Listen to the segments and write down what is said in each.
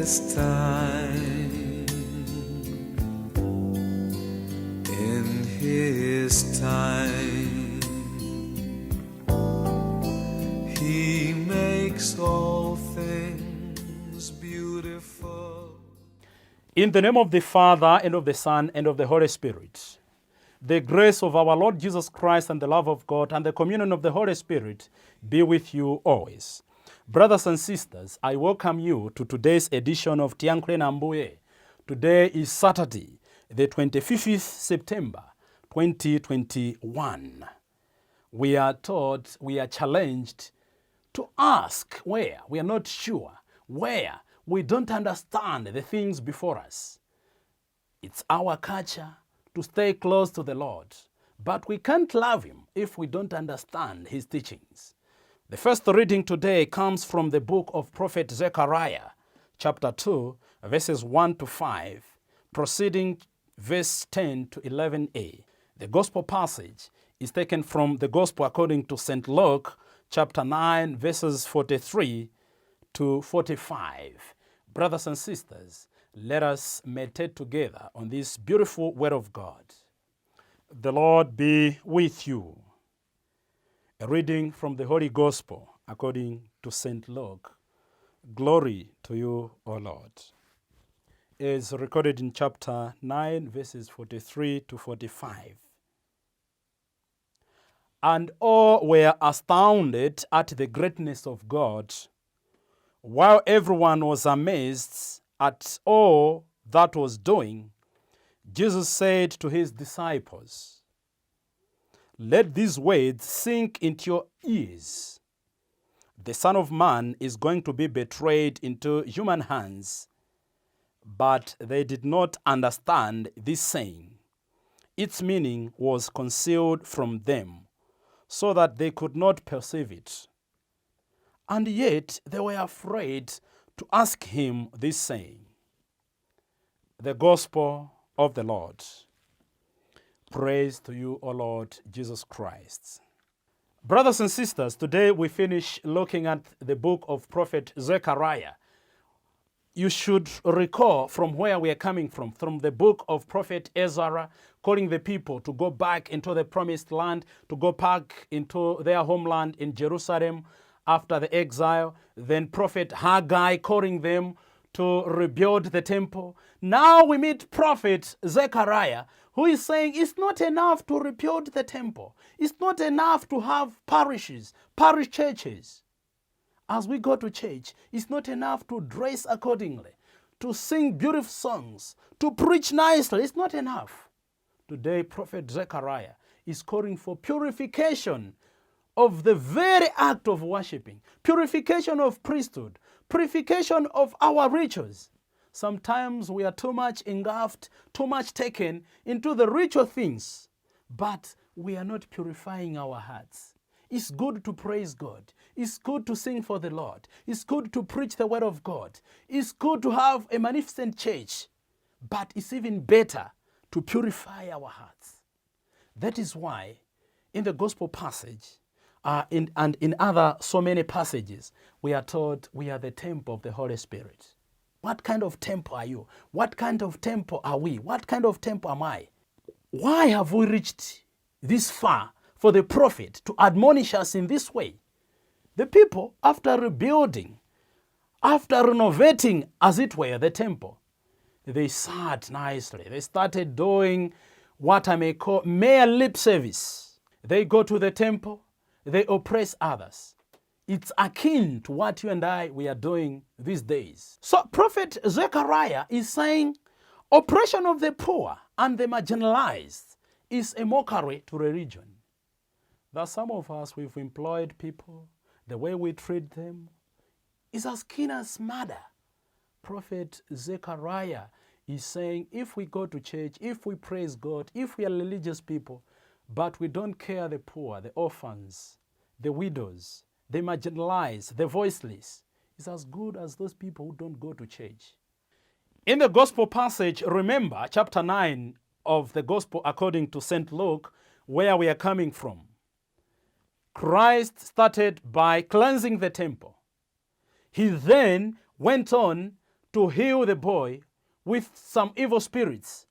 his time, in his time, he makes all things beautiful. In the name of the Father, and of the Son, and of the Holy Spirit, the grace of our Lord Jesus Christ and the love of God and the communion of the Holy Spirit be with you always. Brothers and sisters, I welcome you to today's edition of Tiankle Nambuye. Today is Saturday, the 25th September, 2021. We are taught, we are challenged to ask where we are not sure, where we don't understand the things before us. It's our culture to stay close to the Lord, but we can't love Him if we don't understand His teachings. The first reading today comes from the book of Prophet Zechariah, chapter 2, verses 1 to 5, proceeding verse 10 to 11a. The gospel passage is taken from the gospel according to St. Luke, chapter 9, verses 43 to 45. Brothers and sisters, let us meditate together on this beautiful word of God. The Lord be with you. A reading from the Holy Gospel according to St. Luke. Glory to you, O Lord. Is recorded in chapter 9, verses 43 to 45. And all were astounded at the greatness of God, while everyone was amazed at all that was doing. Jesus said to his disciples, "Let these words sink into your ears. The Son of Man is going to be betrayed into human hands." But they did not understand this saying. Its meaning was concealed from them, so that they could not perceive it. And yet they were afraid to ask him this saying. The Gospel of the Lord. Praise to you, O Lord Jesus Christ. Brothers and sisters, today we finish looking at the book of Prophet Zechariah. You should recall from where we are coming from the book of Prophet Ezra, calling the people to go back into the promised land, to go back into their homeland in Jerusalem after the exile. Then Prophet Haggai calling them to rebuild the temple. Now we meet Prophet Zechariah, who is saying it's not enough to rebuild the temple. It's not enough to have parishes, parish churches. As we go to church, it's not enough to dress accordingly, to sing beautiful songs, to preach nicely. It's not enough. Today, Prophet Zechariah is calling for purification of the very act of worshiping, purification of priesthood, purification of our rituals. Sometimes we are too much engulfed, too much taken into the ritual things, but we are not purifying our hearts. It's good to praise God. It's good to sing for the Lord. It's good to preach the word of God. It's good to have a magnificent church, but it's even better to purify our hearts. That is why in the gospel passage, and in other so many passages, we are told we are the temple of the Holy Spirit. What kind of temple are you? What kind of temple are we? What kind of temple am I? Why have we reached this far for the prophet to admonish us in this way? The people, after rebuilding, after renovating, as it were, the temple, they sat nicely. They started doing what I may call mere lip service. They go to the temple, they oppress others. It's akin to what you and we are doing these days. So Prophet Zechariah is saying oppression of the poor and the marginalized is a mockery to religion. That some of us, we've employed people, the way we treat them is as keen as murder. Prophet Zechariah is saying if we go to church, if we praise God, if we are religious people, but we don't care the poor, the orphans, the widows, the marginalized, the voiceless, it's as good as those people who don't go to church. In the gospel passage, remember chapter 9 of the gospel according to St. Luke, where we are coming from. Christ started by cleansing the temple. He then went on to heal the boy with some evil spirits.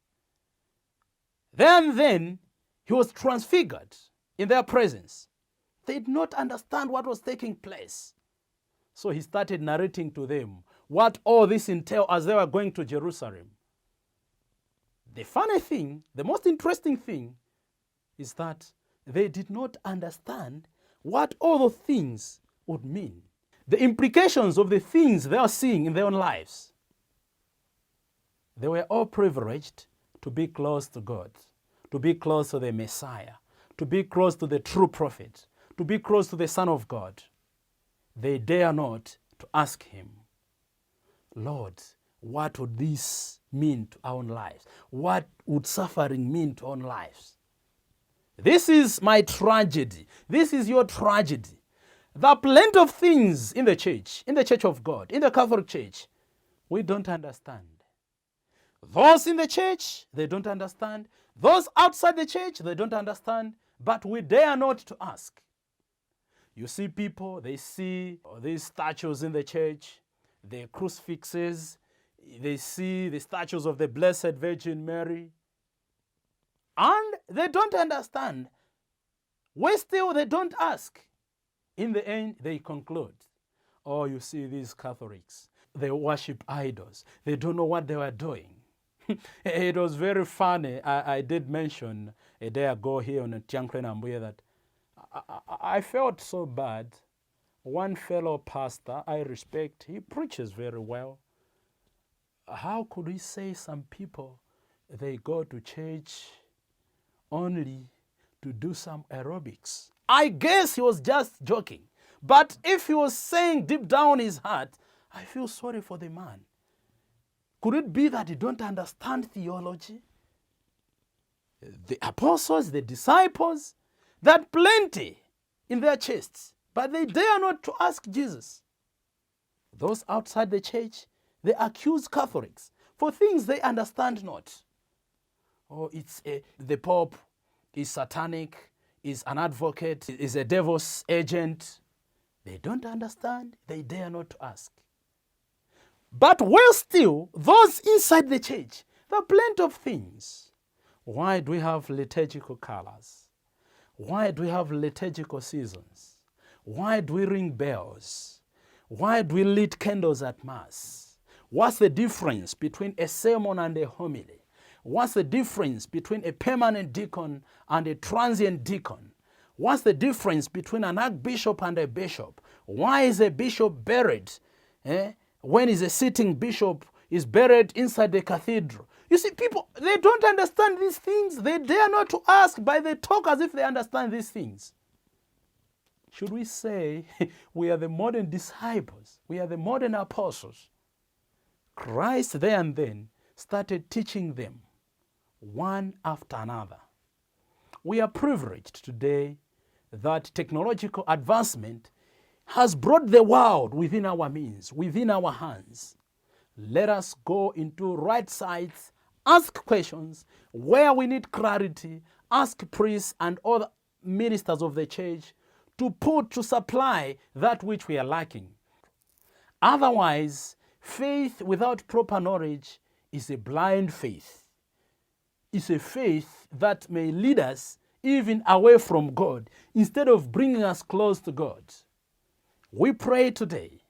Then he was transfigured in their presence. They did not understand what was taking place. So he started narrating to them what all this entailed as they were going to Jerusalem. The funny thing, the most interesting thing, is that they did not understand what all those things would mean. The implications of the things they were seeing in their own lives. They were all privileged to be close to God, to be close to the Messiah, to be close to the true prophet, to be close to the Son of God. They dare not to ask him, Lord, what would this mean to our own lives? What would suffering mean to our own lives? This is my tragedy. This is your tragedy. There are plenty of things in the church of God, in the Catholic Church, we don't understand. Those in the church, they don't understand. Those outside the church, they don't understand. But we dare not to ask. You see people, they see these statues in the church, the crucifixes, they see the statues of the Blessed Virgin Mary, and they don't understand. Still, they don't ask. In the end, they conclude, oh, you see these Catholics, they worship idols. They don't know what they were doing. It was very funny. I did mention a day ago here on Tiankre Nambuye that I felt so bad. One fellow pastor I respect, he preaches very well. How could we say some people, they go to church only to do some aerobics? I guess he was just joking. But if he was saying deep down his heart, I feel sorry for the man. Could it be that he don't understand theology? The apostles, the disciples, that plenty in their chests, but they dare not to ask Jesus. Those outside the church, they accuse Catholics for things they understand not. Oh, the Pope is satanic, is an advocate, is a devil's agent. They don't understand, they dare not to ask. But still, those inside the church, there are plenty of things. Why do we have liturgical colors? Why do we have liturgical seasons? Why do we ring bells? Why do we lit candles at Mass? What's the difference between a sermon and a homily? What's the difference between a permanent deacon and a transient deacon? What's the difference between an archbishop and a bishop? Why is a bishop buried? When is a sitting bishop is buried inside the cathedral? You see, people, they don't understand these things. They dare not to ask, but they talk as if they understand these things. Should we say we are the modern disciples? We are the modern apostles. Christ there and then started teaching them one after another. We are privileged today that technological advancement has brought the world within our means, within our hands. Let us go into right sites, ask questions where we need clarity, ask priests and other ministers of the church to supply that which we are lacking. Otherwise, faith without proper knowledge is a blind faith. It's a faith that may lead us even away from God instead of bringing us close to God. We pray today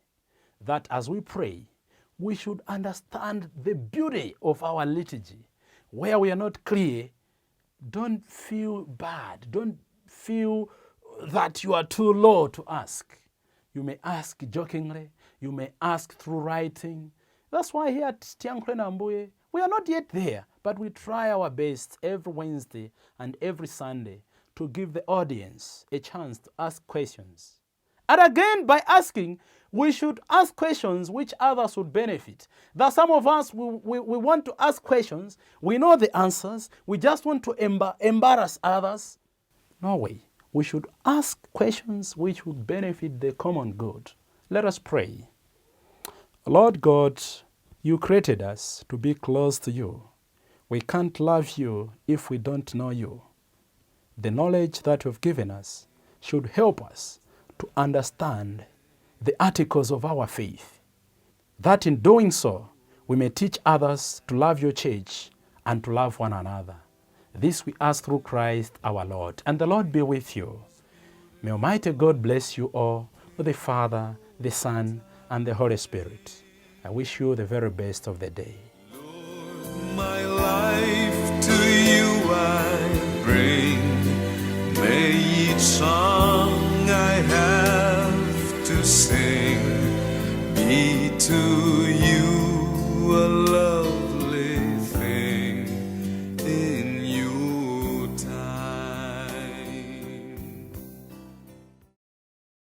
that as we pray, we should understand the beauty of our liturgy. Where we are not clear, don't feel bad. Don't feel that you are too low to ask. You may ask jokingly. You may ask through writing. That's why here at Tiankre Nambuye, we are not yet there, but we try our best every Wednesday and every Sunday to give the audience a chance to ask questions. And again, by asking, we should ask questions which others would benefit. There are some of us, we want to ask questions. We know the answers. We just want to embarrass others. No way. We should ask questions which would benefit the common good. Let us pray. Lord God, you created us to be close to you. We can't love you if we don't know you. The knowledge that you've given us should help us to understand the articles of our faith, that in doing so, we may teach others to love your church and to love one another. This we ask through Christ our Lord. And the Lord be with you. May Almighty God bless you all with the Father, the Son, and the Holy Spirit. I wish you the very best of the day. My life to you I bring. May each song I have to sing be to you a love